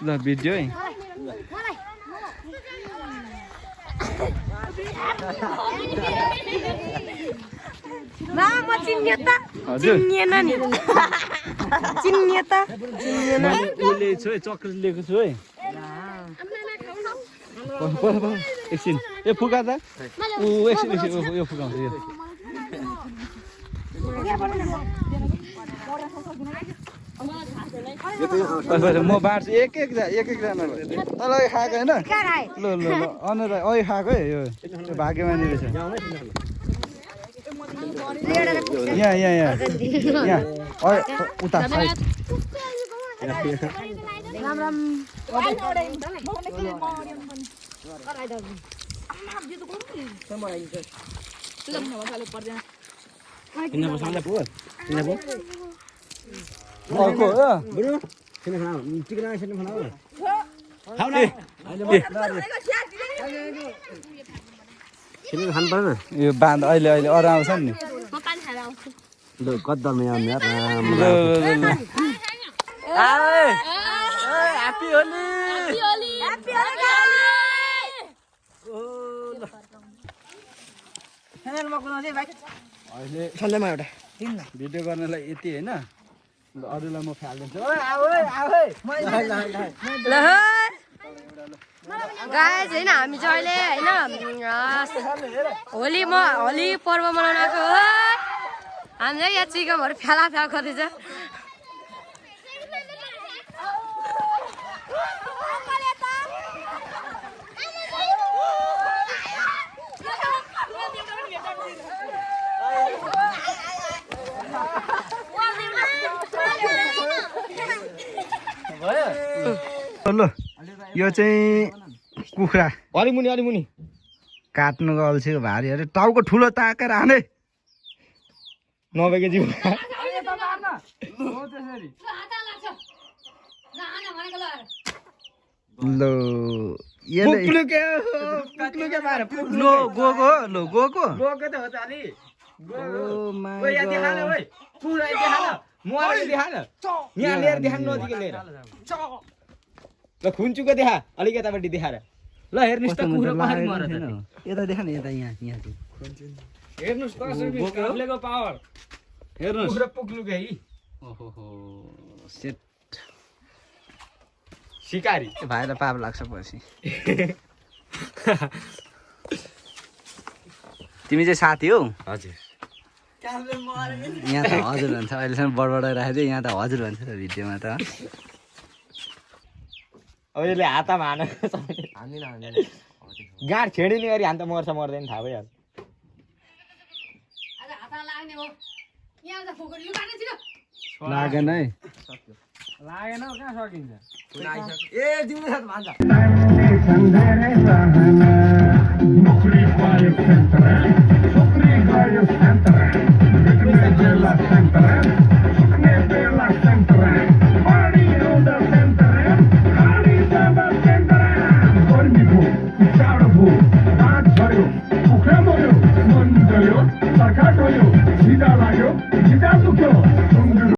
ल भिडियो है म चिन्ने त हजुर चिन्नेन नि चिन्ने त मैले छु है चक्लेट लिएको छु है एकछिन ए फुका त एकछिन यो फुकाउँछु यो म बाँड्छु एक एकजना तल खाएको होइन ल ल ल अनुरा अघि खाएको है यो भाग्यमानी रहेछ यहाँ उता साइड यो बाँध अहिले अरू आउँछ नि ह्याप्पी होली अहिले भिडियो गर्नलाई यति होइन अरूलाई म फालिदिन्छु गाइस हैन हामी चाहिँ अहिले हैन होली पर्व मनाउनको हो हामीलाई यहाँ चिकनहरु फ्याला गर्दैछ ल यो चाहिँ कुखुरा अलिमुनि काट्नुको अल्छीको भारी अरे टाउको ठुलो ताकेर हाने 90 केजी लो गोको त हो त अलि पुरा देखान मुहारले देखान यहाँ लिएर देखान नजिकै लिएर ल खुन्चुको देखा अलिक यतापट्टि देखाएर ल हेर्नुस् त कुखुरा कसरी मर्छ यता देखा न यता यहाँ हेर्नुस् कसरी काफलेको पावर हेर्नुस् कुखुरा पुग्लु के ओहो सेट शिकारी भाइ त पाप लाग्छ पछि तिमी चाहिँ साथी हौ हजुर यहाँ त हजुर भन्छ अहिलेसम्म बडबडाइ राखेको थियो यहाँ त हजुर भन्छ त भिडियोमा त अब यसले हातमा हान गाँठ छेडिने गरी हान्त मर्छ मर्दैन थाहा भइहाल्छ लागेन है लागेन कहाँ सकिन्छ ए जिउले साथ भन्छ